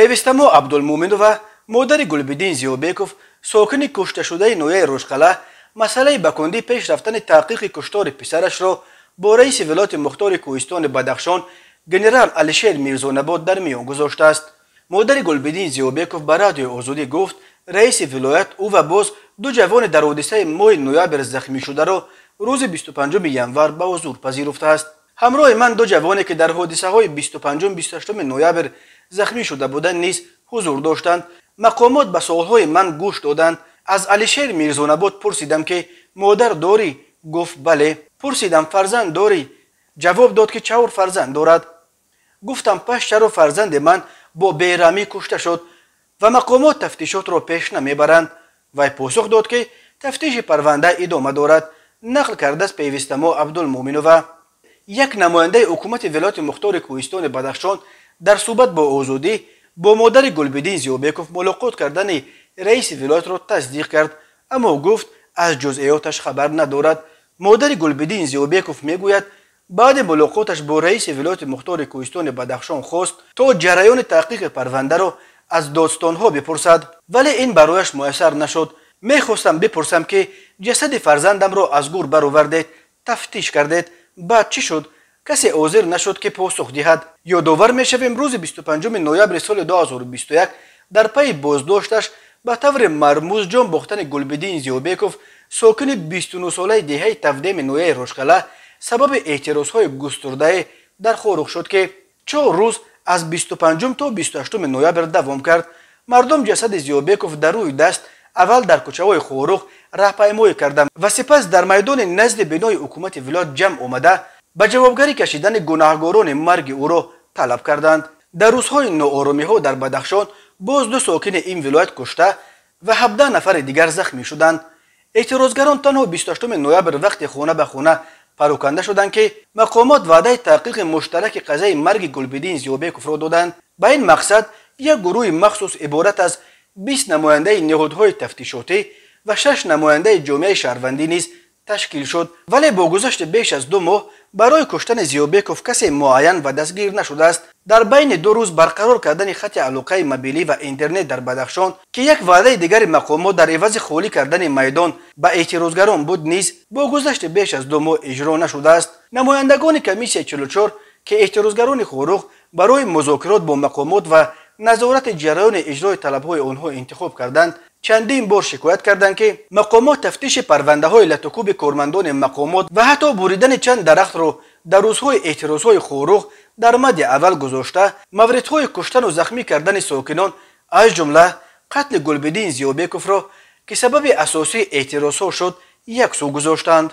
Певистамо Абдулмуминова, модари Гулбиддин Зиёбеков, сокини кушташудаи ноҳияи Рӯшқалъа, масъалаи ба кундӣ пеш рафтани таҳқиқи куштори писарашро бо раиси вилояти мухтори Кӯҳистони Бадахшон генерал Алишер Мирзонабод дар миён гузоштааст. Модари Гулбиддин Зиёбеков ба Радиои Озодӣ гуфт, раиси вилоят ӯ ва боз ду ҷавони дар ҳодисаи моҳи ноябр захмӣ шударо рӯзи 25 январ ба ҳузур пазируфтааст. Ҳамроҳи ман ду ҷавоне ки дар ҳодисаҳои 25-28 ноябр захмӣ шуда буданд низ ҳузур доштанд. Мақомот ба суолҳои ман гӯш доданд. Аз Алишер Мирзонабод пурсидам ки модар дорӣ? Гуфт бале. Пурсидам фарзанд дорӣ? Ҷавоб дод ки 4 фарзанд дорад. Гуфтам пас чаро фарзанди ман бо бераҳмӣ кушта шуд ва мақомот тафтишотро пеш намебаранд? Вай посух дод ки тафтиши парванда идома дорад, нақл кардааст Певистамо Абдулмуминова. Як намояндаи ҳукумати вилояти мухтори Кӯҳистони Бадахшон дар суҳбат бо Озодӣ бо модари Гулбиддин Зиёбеков мулоқот кардани раиси вилоятро тасдиқ кард, аммо гуфт аз ҷузъиёташ хабар надорад. Модари Гулбиддин Зиёбеков мегӯяд, баъди мулоқоташ бо раиси вилояти мухтори Кӯҳистони Бадахшон хост то ҷараёни таҳқиқи парвандаро аз додстонҳо бипурсад, вале ин барояш муяссар нашуд. Мехостам бипурсам ки ҷасади фарзандамро аз гур баровардед, тафтиш кардед, баъд чӣ шуд? Касе ҳозир нашуд ки посух диҳад. Ёдовар мешавем, рӯзи 25 ноябри соли 2021 дар пайи боздошташ ба таври мармуз ҷон бохтани Гулбиддин Зиёбеков, сокини 29-солаи деҳаи Тавдеми ноҳияи Рӯшқалъа, сабаби эътирозҳои густурдае дар Хоруғ шуд ки 4 рӯз аз 25 то 28 ноябр давом кард. Мардум ҷасади Зиёбеков дар рӯи даст аввал дар кӯчаҳои Хоруғ раҳпаймоӣ карданд ва сипас дар майдони назди бинои ҳукумати вилоят ҷамъ омада ба ҷавобгарӣ кашидани гунаҳгорони марги ӯро талаб карданд. Дар рӯзҳои нооромиҳо дар Бадахшон боз 2 сокини ин вилоят кушта ва 17 нафари дигар захмӣ шуданд. Эътирозгарон танҳо 28 ноябр вақти хона ба хона пароканда шуданд ки мақомот ваъдаи таҳқиқи муштараки қазияи марги Гулбиддин Зиёбековро доданд. Ба ин мақсад як гурӯҳи махсус иборат аз 20 намояндаи ниҳодҳои тафтишотӣ ва 6 намояндаи ҷомеаи шаҳрвандӣ низ ташкил шуд, вале бо гузашти беш аз 2 моҳ барои куштани Зиёбеков касе муайян ва дастгир нашудааст. Дар байни 2 рӯз барқарор кардани хати алоқаи мобилӣ ва интернет дар Бадахшон, ки як ваъдаи дигари мақомот дар ивази холӣ кардани майдон ба эътирозгарон буд, низ бо гузашти беш аз 2 моҳ иҷро нашудааст. Намояндагони комиссияи 44, ки эътирозгарони Хоруғ барои музокирот бо мақомот ва назорати ҷараёни иҷрои талабҳои онҳо интихоб карданд, чандин бор шикоят карданд ки мақомот тафтиши парвандаҳои латукӯби кормандони мақомот ва ҳатто буридани чанд дарахтро дар рӯзҳои эътирозҳои Хоруғ дар мадди аввал гузошта, мавридҳои куштану захмӣ кардани сокинон, аз ҷумла қатли Гулбиддин Зиёбековро, ки сабаби асосии эътирозҳо шуд, як сӯ гузоштанд.